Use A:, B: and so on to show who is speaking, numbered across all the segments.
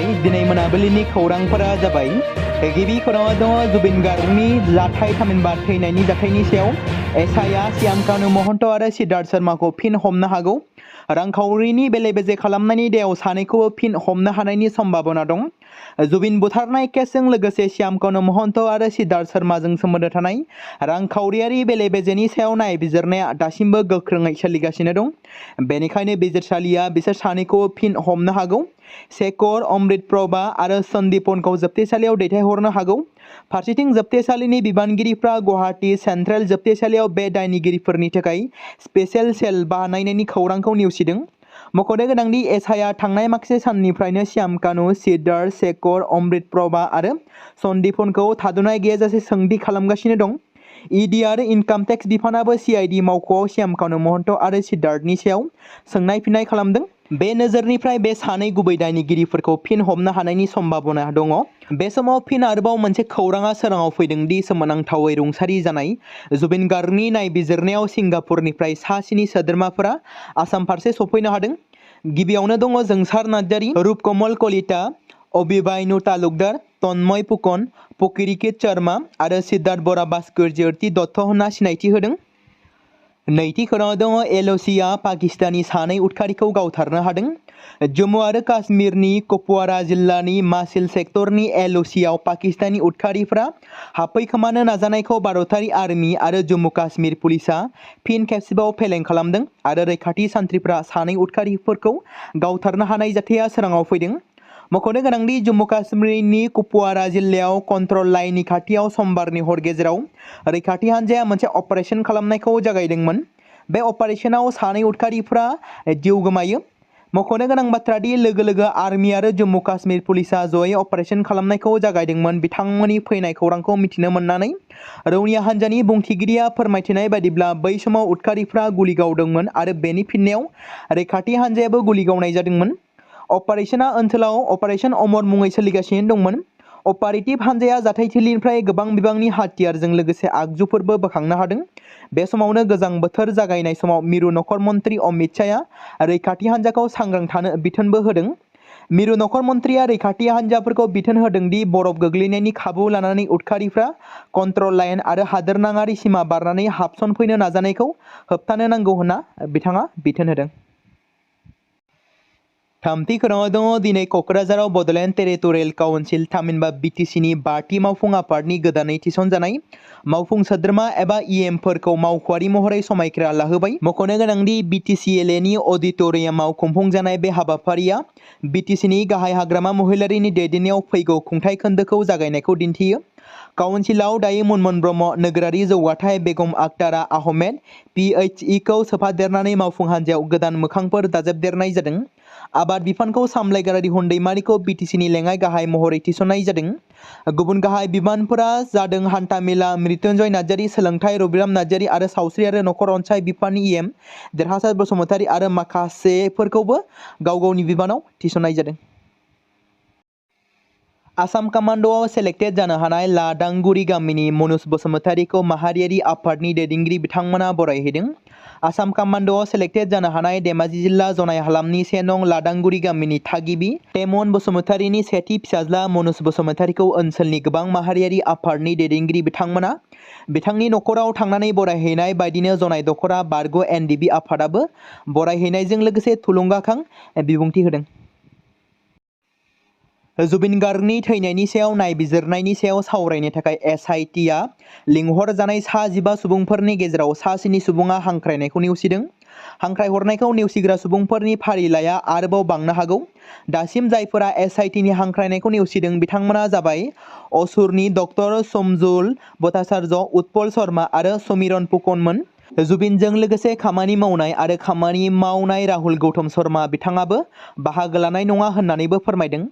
A: दिनै मोनाबिलिनि खौरांफोरा जाबाय गिबि खौराङाव दङ जुबिन गार्गनि जाथाय थामहिनबा थैनायनि जाथायनि सायाव एसआइआ सिएम कानु महन्त आरो सिद्धार्थ शर्माखौ फिन हमनो हागौ। रांखावरिनि बेले बेजे खालामनायनि दायाव सानैखौबो फिन हमनो हानायनि सम्भावना दं। जुबिन बुथारनाय केसजों लोगोसे सिएम कानु महन्त आरो सिद्धार्थ शर्माजों सोमोन्दो थानाय रांखावरियारि बेले बेजेनि सायाव नायबिजिरनाया दासिमबो गोख्रोङै सोलिगासिनो दं। बेनिखायनो बिजिरसालिया बिसोर सानैखौबो फिन हमनो हागौ। शेखर, अमृत प्रभा आरो सन्दीपनखौ जोबथेसालियाव दैथायहरनो हागौ। फारसेथिं जोबथेसालिनि बिबानगिरिफ्रा गुवाहाटी सेन्ट्रेल जोबथेसालियाव बे दायनिगिरिफोरनि थाखाय स्पेशेल सेल बानायनायनि खौरांखौ नेवसिदों। मख'नो गोनांदि एसआइआ थांनाय माखासे साननिफ्रायनो सिएम कानु, सिद्धार्थ, शेखर, अमृत प्रभा आरो सन्दीपनखौ थाद'नाय गैयाजासे सोंथि खालामगासिनो दं। ईडी आरो इनकाम टेक्स बिफानाबो सीआईडी मावख'आव सिएम कानु महन्त आरो सिद्धार्थनि सायाव सोंनाय फिननाय खालामदों। बे नोजोरनिफ्राय बे सानै गुबै दायनिगिरिफोरखौ फिन हमनो हानायनि सम्भावना दङ। बे समाव फिन आरोबाव मोनसे खौराङा सोराङाव फैदों दि सोमोनांथावै रुंसारि जानाय जुबिन गार्गनि नायबिजिरनायाव सिंगापुरनिफ्राय सा 7 सोद्रोमाफोरा आसाम फारसे सफैनो हादों। गिबियावनो दङ जोंसार नार्जारी, रूपकमल कलिता, अभिबायनु तालुकदार, तन्मय फुकन, पकिरिकित शर्मा आरो सिद्धार्थ बरा भास्कर्ज्योति दत्त होनना सिनायथि होदों। नैथि खौराङाव दङ एलओसीआ पाकिस्तानी सानै उदखारिखौ गावथारनो हादों। जम्मु आरो काश्मीरनि कुपवारा जिल्लानि मासिल सेक्टरनि एलओसीआव पाकिस्तानी उदखारिफ्रा हाबफैखोमानो नाजानायखौ भारतारि आर्मि आरो जम्मु काश्मीर पुलिसआ फिन खेबसेबाव फेलें खालामदों आरो रैखाथि सान्थ्रिफ्रा सानै उदखारिफोरखौ गावथारनो हानाय जाथाया सोराङाव फैदों। मख'नो गोनांदि जम्मु काश्मीरनि कुपवारा जिल्लायाव कन्ट्रल लाइननि खाथियाव समबारनि हर गेजेराव रैखाथि हान्जाया मोनसे अपारेशन खालामनायखौ जागायदोंमोन। बे अपारेशनाव सानै उदखारिफ्रा जिउ गोमायो। मख'नो गोनां बाथ्रा दि लोगो लोगो आर्मि आरो जम्मु काश्मीर पुलिसआ जयै अपारेशन खालामनायखौ जागायदोंमोन। बिथांमोननि फैनाय खौरांखौ मिथिनो मोननानै रौनिया हान्जानि बुंथिगिरिया फोरमायथिनाय बायदिब्ला बै समाव उदखारिफ्रा गुलि गावदोंमोन आरो बेनि फिननायाव रैखाथि हान्जायाबो गुलि गावनाय जादोंमोन। अपारेशना ओनसोलाव अपारेशन अमर मुङै सोलिगासिनो दंमोन। अपारेटिभ हान्जाया जाथायथिलिनिफ्राय गोबां बिबांनि हाथियारजों लोगोसे आगजुफोरबो बोखांनो हादों। बे समावनो गोजां बोथोर जागायनाय समाव मिरु नखर मन्त्रि अमित शाहआ रैखाथि हान्जाखौ सांग्रां थानो बिथोनबो होदों। मिरु नखर मन्थ्रिया रैखाथि हान्जाफोरखौ बिथोन होदों दि बरफ गोग्लैनायनि खाबु लानानै उदखारिफ्रा कन्ट्रल लाइन आरो हादोरनाङारि सिमा बारनानै हाबसनफैनो नाजानायखौ होबथानो नांगौ होनना बिथाङा बिथोन होदों। थामथि खौराङाव दङ दिनै क'क्राझाराव बड'लेण्ड टेरिटरियेल काउन्सिल थामहिनबा बिटिसिनि 5थि मावफुं आफादनि गोदानै थिसनजानाय मावफुं सोद्रोमा एबा इएमफोरखौ मावख'आरि महरै समायखिरा लाहोबाय। मख'नो गोनांदि बिटिसिएलएनि अडिट'रियामाव खुंफुंजानाय बे हाबाफारिया बिटिसिनि गाहाय हाग्रामा महिलारिनि दैदेननायाव फैगौ खुंथाइ खोन्दोखौ जागायनायखौ दिन्थियो। काउन्सिलाव दायो मनमोहन ब्रह्म, नोगोरारि जौगाथाय बेगम आक्तारा आहमेद, पिएइचइखौ सोफादेरनानै मावफुं हान्जायाव गोदान मोखांफोर दाजाबदेरनाय जादों। आबाद बिफानखौ सामलायग्रा रिहन दैमारिखौ बिटिसिनि लेङाइ गाहाय महरै थिसननाय जादों। गुबुन गाहाय बिबानफोरा जादों हान्थामेला मृत्युन्जय नार्जारी, सोलोंथाइ रबिराम नार्जारी आरो सावस्रि आरो नखर अनसाइ बिफाननि इएम देरहासार बसुमतारी आरो माखासेफोरखौबो गाव गावनि बिबानाव थिसननाय जादों। आसाम कामान्ड'आव सेलेक्टेड जानो हानाय लादांगुरि गामिनि मनुज बसुमतारीखौ माहारियारि आफादनि दैदेनगिरि बिथांमोना बरायहैदों। आसाम कामान्ड'आव सेलेक्टेड जानो हानाय धेमाजि जिल्ला जनाय हालामनि 1 नं लादांगुरि गामिनि थागिबि टेमन बसुमतारीनि सेथि फिसाज्ला मनुज बसुमतारीखौ ओनसोलनि गोबां माहारियारि आफादनि दैदेनगिरि बिथांमोना बिथांनि नखराव थांनानै बरायहैनाय बायदिनो जनाय दख'रा बारग' एनडिबि आफादाबो बरायहैनायजों लोगोसे थुलुंगाखां बिबुंथि होदों। जुबिन गार्गनि थैनायनि सायाव नायबिजिरनायनि सायाव सावरायनो थाखाय एसआइटिआ लिंहरजानाय सा 15 सुबुंफोरनि गेजेराव सा 7 सुबुङा हांख्रायनायखौ नेवसिदों। हांख्रायहरनायखौ नेवसिग्रा सुबुंफोरनि फारिलाइआ आरोबाव बांनो हागौ। दासिम जायफोरा एसआइटिनि हांख्रायनायखौ नेवसिदों बिथांमोना जाबाय असुरनि डक्टर समजुल भट्टाचार्य, उत्पल शर्मा आरो समीरन फुकनमोन। जुबिनजों लोगोसे खामानि मावनाय आरो खामानि मावनाय राहुल गौतम शर्मा बिथाङाबो बाहागो लानाय नङा होननानैबो फोरमायदों।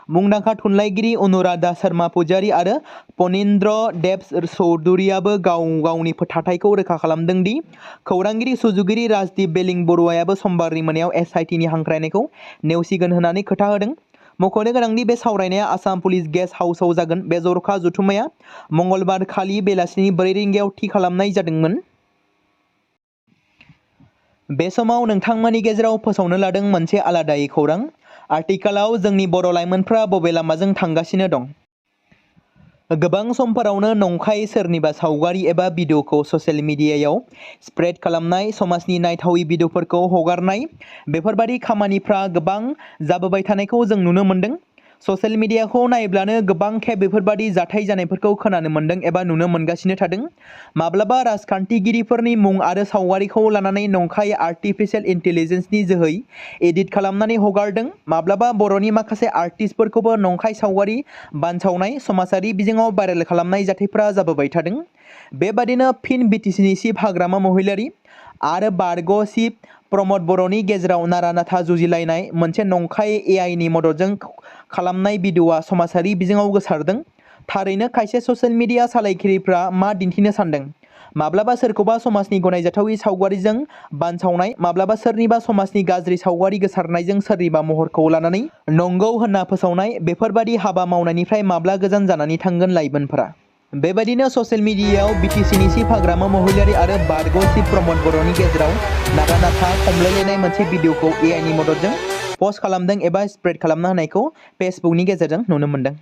A: मुंदांखा थुनलाइगिरि अनुराधा शर्मा पुजारी आरो पनिन्द्र देब चौधुरीयाबो गाव गावनि फोथायथायखौ रोखा खालामदों दि खौरांगिरि सुजुगिरि राजदीप बेलिं बरुवायाबो समबारनि मोनायाव एसआइटिनि हांख्रायनायखौ नेवसिगोन होननानै खोथा होदों। मख'नो गोनांदि बे सावरायनाया आसाम पुलिस गेस्ट हाउसआव जागोन। बे जर'खा जथुम्माया मंगलबार खालि बेलासिनि 4 रिंगायाव थि खालामनाय जादोंमोन। बे समाव नोंथांमोननि गेजेराव फोसावनो लादों मोनसे आलादायै खौरां। आथिखालाव जोंनि बर' लाइमोनफ्रा बबे लामाजों थांगासिनो दं? गोबां समफोरावनो नंखाय सोरनिबा सावगारि एबा भिडिअ'खौ ससियेल मिडियायाव स्प्रेड खालामनाय, समाजनि नायथावै भिडिअ'फोरखौ हगारनाय, बेफोरबादि खामानिफ्रा गोबां जाबोबाय थानायखौ जों नुनो मोन्दों। ससियेल मिडियाखौ नायोब्लानो गोबां खेब बेफोरबादि जाथाय जानायफोरखौ खोनानो मोन्दों एबा नुनो मोनगासिनो थादों। माब्लाबा राजखान्थिगिरिफोरनि मुं आरो सावगारिखौ लानानै नंखाय आर्टिफिशियेल इन्टेलिजेन्सनि जोहै एडिट खालामनानै हगारदों। माब्लाबा बर'नि माखासे आर्टिस्टफोरखौबो नंखाय सावगारि बानसावनाय, समाजारि बिजोङाव भाइरेल खालामनाय जाथायफोरा जाबोबाय थादों। बेबादिनो फिन बिटिसिनि चिफ हाग्रामा महिलारि आरो बारग' चिफ प्रमद बर'नि गेजेराव नारा नाथा जुजिलायनाय मोनसे नंखाय एआइनि मददजों खालामनाय भिडिअ'आ समाजारि बिजोङाव गोसारदों। थारैनो खायसे ससियेल मिडिया सालायगिरिफ्रा मा दिन्थिनो सानदों? माब्लाबा सोरखौबा समाजनि गनायजाथावै सावगारिजों बानसावनाय, माब्लाबा सोरनिबा समाजनि गाज्रि सावगारि गोसारनायजों सोरनिबा महरखौ लानानै नंगौ होनना फोसावनाय, बेफोरबादि हाबा मावनायनिफ्राय माब्ला गोजान जानानै थांगोन लाइमोनफोरा? बेबायदिनो ससियेल मिडियायाव बिटिसिनि चिफ हाग्रामा महिलारि आरो बारग' चिफ प्रमद बर'नि गेजेराव नारा नाथा खमलायलायनाय मोनसे भिडिअ'खौ एआइनि मददजों पस्ट खालामदों एबा स्प्रेड खालामना होनायखौ फेसबुकनि गेजेरजों नुनो मोन्दों।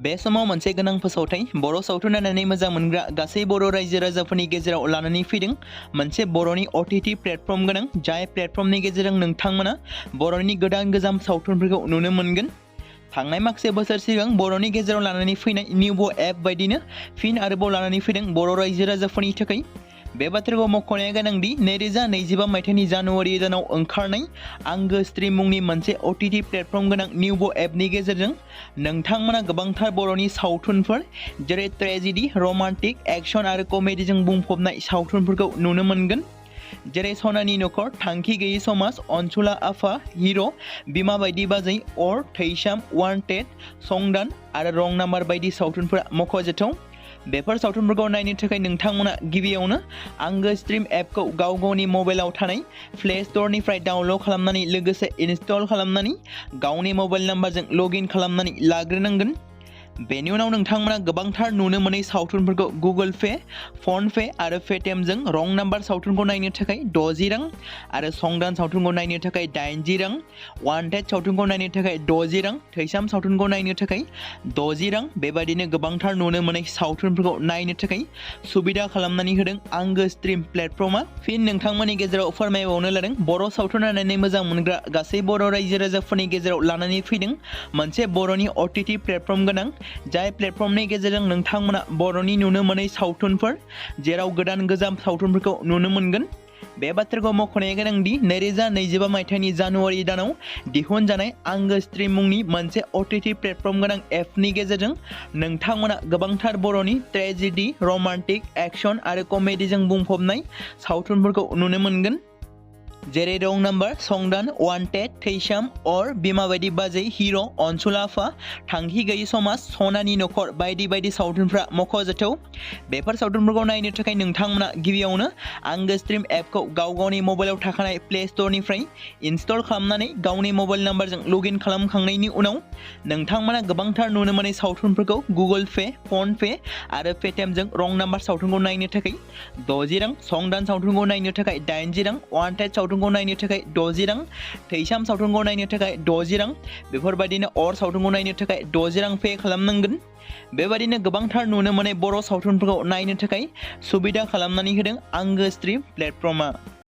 A: बे समाव मोनसे गोनां फोसावथाय बर' सावथुन नायनानै मोजां मोनग्रा गासै बर' रायजो राजाफोरनि गेजेराव लानानै फैदों मोनसे बर'नि OTT प्लेटफर्म गोनां, जाय प्लेटफर्मनि गेजेरजों नोंथांमोना बर'नि गोदान गोजाम सावथुनफोरखौ नुनो मोनगोन। थांनाय माखासे बोसोर सिगां बर'नि गेजेराव लानानै फैनाय निउबो एप बायदिनो फिन आरोबाव लानानै फैदों बर' रायजो राजाफोरनि थाखाय। बे बाथ्राखौ मख'नाया गोनांदि 2025 मायथाइनि जानुवारि दानाव ओंखारनाय आंगो स्ट्रीम मुंनि मोनसे OTT प्लेटफर्म गोनां निउबो एपनि गेजेरजों नोंथांमोना गोबांथार बर'नि सावथुनफोर जेरै ट्रेजेडी, रमान्टिक, एक्शन आरो कमेडीजों बुंफबनाय सावथुनफोरखौ नुनो मोनगोन। जेरै सनानि नखर, थांखि गैयै समाज, अनसुला आफा, हिर', बिमा बायदि बाजै, अर, थैसाम, वान्टेड, संदान आरो रं नाम्बार बायदि सावथुनफोरा मख'जाथाव। बेफोर सावथुनफोरखौ नायनो थाखाय नोंथांमोना गिबियावनो आंगो स्ट्रीम एपखौ गाव गावनि मबाइलाव थानाय प्ले स्ट'रनिफ्राय डाउनल'ड खालामनानै लोगोसे इनस्टल खालामनानै गावनि मबाइल नाम्बारजों लगइन खालामनानै लाग्रोनांगोन। बेनि उनाव नोंथांमोना गोबांथार नुनो मोनै सावथुनफोरखौ गुगोल पे, फन पे आरो पेटिएमजों रं नाम्बार सावथुनखौ नायनो थाखाय 60 रां आरो संदान सावथुनखौ नायनो थाखाय 80 रां, वान्टेड सावथुनखौ नायनो थाखाय 60 रां, थैसाम सावथुनखौ नायनो थाखाय 60 रां, बेबायदिनो गोबांथार नुनो मोनै सावथुनफोरखौ नायनो थाखाय सुबिदा खालामनानै होदों आंगो स्ट्रीम प्लेटफर्मा। फिन नोंथांमोननि गेजेराव फोरमायबावनो लादों बर' सावथुन नायनानै मोजां मोनग्रा गासै बर' रायजो राजाफोरनि गेजेराव लानानै फैदों मोनसे बर'नि OTT प्लेटफर्म गोनां, जाय प्लेटफर्मनि गेजेरजों नोंथांमोना बर'नि नुनो मोनै सावथुनफोर जेराव गोदान गोजाम सावथुनफोरखौ नुनो मोनगोन। बे बाथ्राखौ मख'नाया गोनांदि 2025 मायथाइनि जानुवारि दानाव दिहुनजानाय आंगो स्ट्रीम मुंनि मोनसे OTT प्लेटफर्म गोनां एपनि गेजेरजों नोंथांमोना गोबांथार बर'नि ट्रेजेडी, रमान्टिक, एक्शन आरो कमेडीजों बुंफबनाय सावथुनफोरखौ नुनो मोनगोन। जेरै रं नाम्बार, संदान, वान्टेड, थैसाम, अर, बिमा बायदि बाजै, हिर', अनसुला आफा, थांखि गैयै समाज, सनानि नखर बायदि बायदि सावथुनफ्रा मख'जाथाव। बेफोर सावथुनफोरखौ नायनो थाखाय नोंथांमोना गिबियावनो आंगो स्ट्रीम एपखौ गाव गावनि मबाइलाव थाखानाय प्ले स्ट'रनिफ्राय इनस्टल खालामनानै गावनि मबाइल नाम्बारजों लगइन खालामखांनायनि उनाव नोंथांमोना गोबांथार नुनो मोनै सावथुनफोरखौ गुगोल पे, फन पे आरो पेटिएमजों रं नाम्बार सावथुनखौ नायनो थाखाय 60 रां, संदान सावथुनखौ नायनो थाखाय 80 रां, वान्टेड सावथुनखौ नायनो थाखाय 60 रां, थैसाम सावथुनखौ नायनो थाखाय 60 रां, बेफोरबायदिनो अर सावथुनखौ नायनो थाखाय 60 रां पे खालामनांगोन। बेबायदिनो गोबांथार नुनो मोनै बर' सावथुनफोरखौ नायनो थाखाय सुबिदा खालामनानै होदों आंगो स्ट्रीम प्लेटफर्मा।